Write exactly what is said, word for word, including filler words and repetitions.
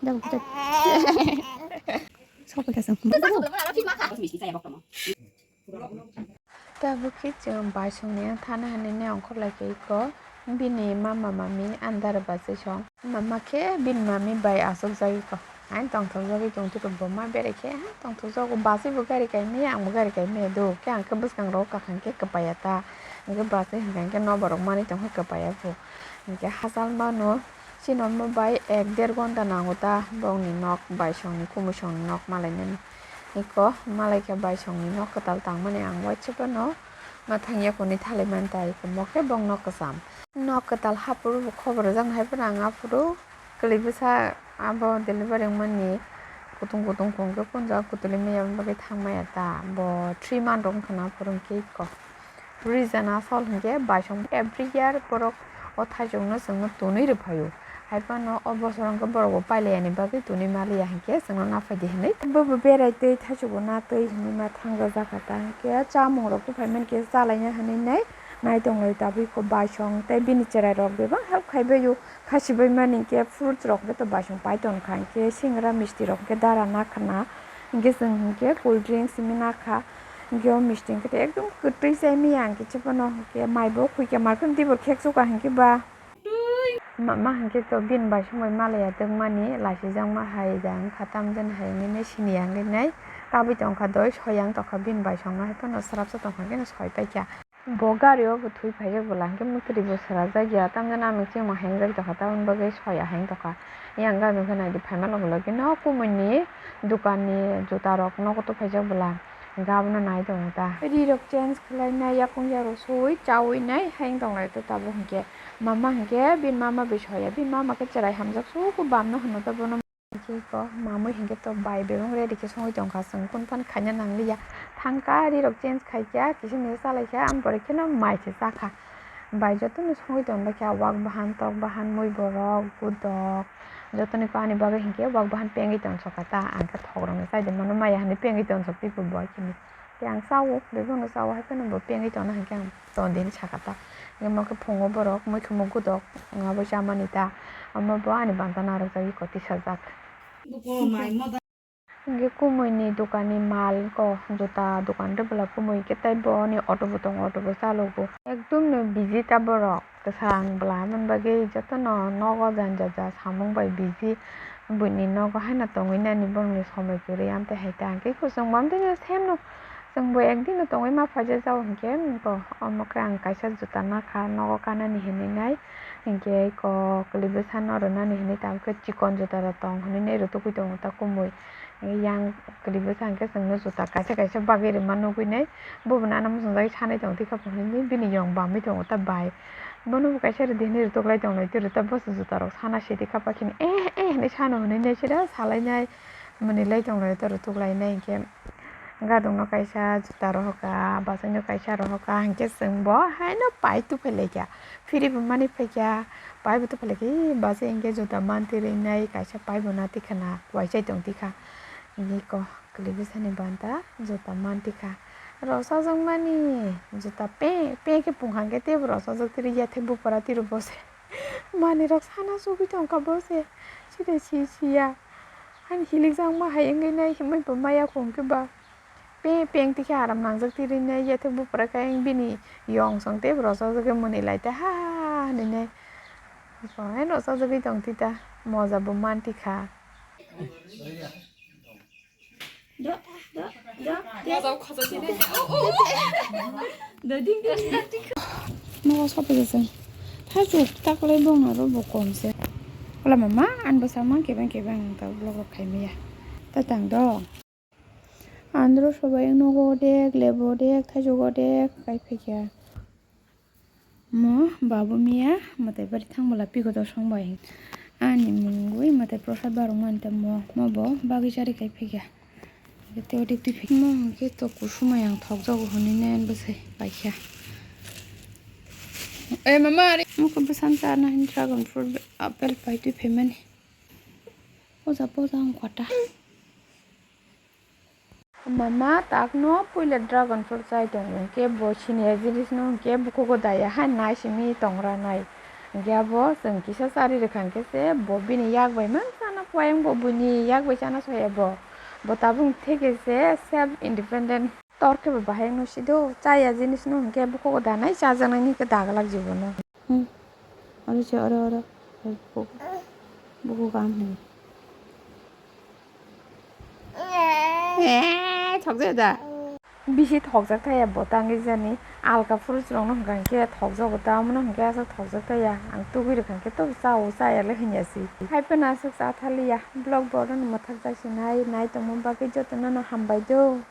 Tabuk khe chwng baisongni ang thana hinwi ongkhorlai khe iko bini mama mami andar bachai song. Mama khe bini mami bai achukjagwi kho. Haino tongthokjagwi tongtwrwk bo ma berai khe, ha, tongthokjago, bachai bo gari kaimaya, ang bo gari kaimaya do. Khe ang khe bwskango kakhang khe kwpaiya ta. Hwnkhe bachai hwnkha khe nobar rok manwi tongkha kwpaiya bo. Hwnkhe hachal mano, chini omo bai ek der ghonta nango ta, bongni nok bai songni, kumui songni nok malainani. Iko malai khe bai songni nok kwtal tangmani ang waisa phano ma thangya hwnwi thalai mani ta, iko mo khe bong nok kwcham. Nok kwtal haphuru bo khobor rwjaknai hai phano ang aphuru kwlwi bwsa abo delivery wngmani kutung kutung kung khe kunjak kutulwi maya bagwi thang maya ta, bo three month rok wngkha na aphuru hwnkhe iko. Reason asol hwnkhe baisong every year borok o thaichukno chwngno tonwi rwphaio. Hai phano o bosor hwnkhe borok bo pailaiya ni bagwi tonwi maliya hwnkhe chwngno naphai di hwnwi. Bobo berai twi thaichugo na twi hwnwi ma thangjak jakha ta hwnkhe chamung rok buphai mankhe chalaina hwnwi nai nai tonglai tabwi kho baisong tei bini cherai rok bebak help khai baio. Khasibai mani hwnkhe fruits rok beto baisong pai tongkha hwnkhe singra misti rok hwnkhe dara nakhana hwnkhe chwng hwnkhe cool drinks hwnwi nakha. Hwnkhe o misti hwnkhe ekdom kwtwi chai maya hwnkhe chwpano hwnkhe mai bo khuikhe mai phano tibor khek chuka hwnkhe ba. Ma, ma hwnkhe to bini bai songbai malaya twkmani lachijakma hai da wngkha tamjani hai hwnwi siniya hwnwi nai kabui tongkha doi soya wng tongkha bini bai songma hai phano srapsa tongkha hwnkhe soi paikha. Bo gari o bo thwi phaijak bwla hwnkhe mwtwrwi bo swrajak ya tamjani aming chikma hai wngjak tongkha tamoni bagwi soya hai wng tongkha. Yang gari hwnkhe naidi phaima logi logi no kumui ni dukan ni juta rok nogo tubuphaijak bwla. Hwnkhe abono nai tongo ta. Ri rok change khwlai nai yakung yarok sui chaui nai hai wng tong lai ta tabuk hwnkhe. Mama hwnkhe bini mama bai soya, bini mama khe chwrai hamjak suku bam no hwno ta bono. Hwnkhe iko mamui hwnkhe to bai bebak ready khe songwi tongkha, chwng kunu phano khaina nangliya. Thangkha ri rok change khaikha, kisa misa chalaikha, ampore kheno mai se chakha. Bai jotono songwi tongbaikha, wak bahan, tok bahan, mui borok, gudok. Jotoni ani bagwi hinkhe wak bahan pengwi tonsokha ta, ang khe thok rokno chaidi mano maya hinwi pengwi tonsok twi bo bai khini. Tei ang chawo, bebakno chawo, hai phano bo pengwi tongna hinkhe ang ton di hinwi sakha ta. Hinkhe omo khe phungo borok muikhwmwk gudok wngya bai chamani ta, omo bo ani banta narwkjagwi koti sajak. Hinkhe kumui ni dokan ni mal ko juta dokan tei bwla kumui khe tei bo ni auto bo tongo, auto bo chalogo. Ekdom no busy ta borok kwchang bwla aboni bagwi jotono nogo janja ja samung bai busy. Buini nogo haino tongwi nani borokni somoi kwrwi amtwi hai ta hwnkhe kuchung bo amtwi no same no. Chwng bo ekdino tongwi ma phaijak jao hinkhe bo omo khe ang kaisa juta nakha nogo kanani hinwi nai hinkhe eko kwlwi bwsano rwnani hinwi tabukhe chikon juta rok tong hinwi nai rwtugwi tongo ta kumui yang kwlwi bwsa hinkhe chwngno juta kaisa kaisa bagwi rwma nugwi nai bobo nana muchungjagwi sanai tong tikha hinwi bini yong bamwi tongo ta bai bono bo kaisa rwdi hinwi rwtuklai tonglai twi rwta boso juta rok sana sidi kha pakhini eh eh hinwi sano hinwi nai sida salainai. Mwnwi lai tong lai ta rwtuk lai nai hinkhe gadukno kaisa juta rohorkha, bwsai no kaisa rohorkha hinkhe chwng bo haino pai tubuphailai kha. Phiri bo manwi phaikha, pai bo tubuphailai kha, "Ee, bwsai hinkhe juta mantwi rwnai, kaisa pai bo na tikha na, uaisai tong tikha." Hinwi kok kwlwi bwsani banta juta mantwi kha. Rwchajak mani juta pe pe khe pungkha hinkhe teibo rwchajak twi rwya, tei bupra twi rw bo se. Manwi rok sana sugwi tongkha bo se, side si siya. Ani hilikjakma hai wngwi nai himwi bo maya khum khe ba. Pe peng tikhe aram nangjak twi rinai yathek bupra khe ayang bini yong song tei bo rwchajagwi mwnwi lai ta ha ha ha hinwi nai. Hai rwchajagwi tong twi ta moja bo man tikha. Nogo sopai se. Thaichuk taklai bongno ro bo kom se. Ola mama, ani bwsakma kebeng kebeng ang ta vlog rok khai maya. Ta tang do. Andro sobai nogo dek, lebo dek, thaichuk o dek, kai phaikha. Mo babu miya mwtai bari thang bwla piko dosong bai. Ani mungwi mwtai prosad barok mani ta mo, mo bo bagwi chari kai phaikha. Tei ode twi phai mo hwnkhe to kusumai ang thokjago hwnwi nai bwsai paikha. Eh, mama, are. Mukha bwsang charna hin dragon fruit, apple pai twi phaimani. Poja, poja, ang kwta. Mama, takno puila dragon fruit chai tongo, hwnkhe bo siniya jinisno hwnkhe bukhugo daya hai nai simi tongra nai. Hwnkhe abo chwng kisa chari rwkha hwnkhe se bo bini yak bai mang sana. Wayang bo buini yak bai chana soya bo. Bo tabuk theke se self independent. Tor khe bo bahai no sido, chaya jinis no hwnkhe bukugo danai chajaknai ni khe daglak jibo no. Hmm. Oro se oro oro. Bukugo am hwn. Eh, thokjak da. Bisi thokjak thaya bo tangwi jani. Alka fruits rok no hwnkha hwnkhe thokjago ta, omo no hwnkhe aswk thokjak thaya. Ang tugui rwkha hwnkhe to chao, chaya le hwnya si. Hai phano aswk cha thaliya. Vlog bo oro no mwthak jak sinai, nai tongma bagwi joto no no hambai do.